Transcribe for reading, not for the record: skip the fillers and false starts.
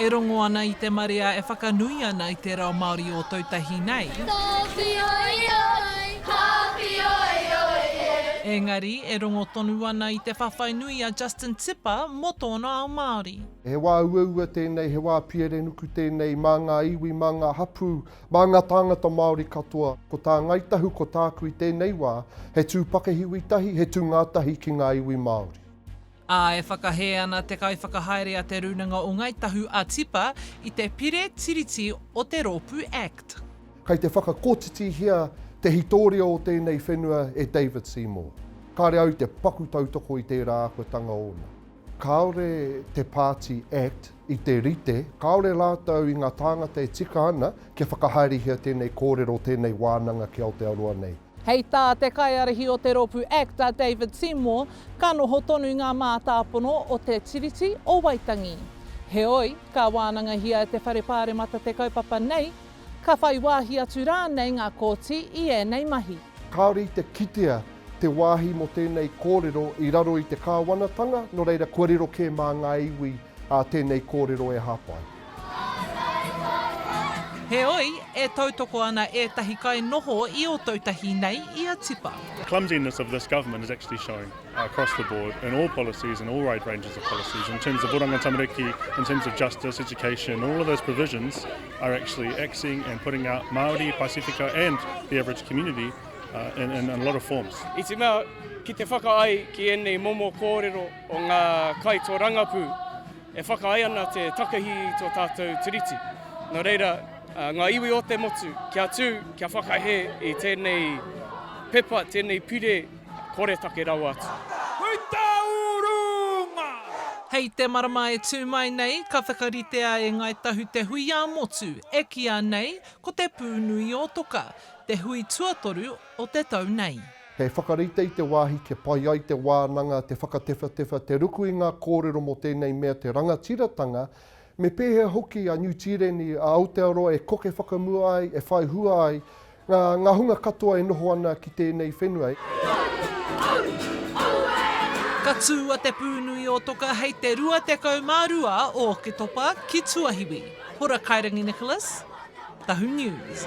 E rongo ana i te marea e whakanui ana i te reo Māori o Ōtautahi nei. Engari, e rongo tonu ana i te whawhai nui a Justin Tipa mō tōna ao Māori. He wā uaua tēnei, he wā pierenuku tēnei mā ngā iwi, mā ngā hapū, mā ngā tāngata Māori katoa. Ko tā Ngāi Tahu, ko tāku i tēnei wā, he tū pakihiwi tahi, he tū ngātahi ki ngā iwi Māori. Ā, e whakahē ana te kaiwhakahaere a Te Rūnanga o Ngāi Tahu a Tipa i te pire tiriti o te rōpū act. Kei te whakakotitihia te hitōria o tēnei whenua e David Seymour. Kāre au i te paku tautoko i tērā āhuatanga ōna. Kāore te pāti act i te rite, kāore rātou i ngā tāngata e tika ana kia whakahaerehia tēnei kōrero, tēnei wānanga ki Aotearoa nei. Hei tā te kaiārahi o te rōpū act a David Seymour, ka noho tonu ngā mātāpono o te Tiriti o Waitangi. Heoi, ka wānangahia e te Whare Pāremata te kaupapa nei, ka whai wāhi atu rānei ngā kōti i ēnei mahi. Kāore i te kitea te wāhi mō tēnei kōrero i raro i te kāwanatanga, nō reira kua riro kē mā ngā iwi tēnei kōrero e hāpai. Heoi, e tautoko ana ētahi kainoho i Ōtautahi nei i a Tipa. The clumsiness of this government is actually showing across the board in all policies and all wide ranges of policies in terms of oranga tamariki, in terms of justice, education, all of those provisions are actually axing and putting out Māori, Pasifika and the average community uh, in, in, in a lot of forms. I te mea ki te whakaai ki ēnei momo kōrero o ngā kaitōrangapū, E whakaae ana te takahi i tō tātou Tiriti. Nō reira, ngā iwi o te motu, kia tū, kia whakahē i tēnei pepa, tēnei pire koretake rawa atu. Puta urunga! Hei te marama e tū mai nei, ka whakaritea e Ngāi Tahu te hui ā-motu e kīa nei ko Te Pūnui-o-Toka, te hui tuatoru o te tau nei. He whakarite i te wāhi kia pai ai te wānanga, te whakatewhatewha, te ruku i ngā kōrero mō tēnei mea te rangatiratanga, me pēhea hoki a Niu Tīreni, a Aotearoa e koke whakamua ai, e whai hua ai ngā, ngā hunga katoa e noho ana ki tēnei whenua. Ka tū a Te Pūnui-o-Toka hei te 22 o Oketopa ki Tuahiwi. Hora Kairangi Nicholas, Tahu News.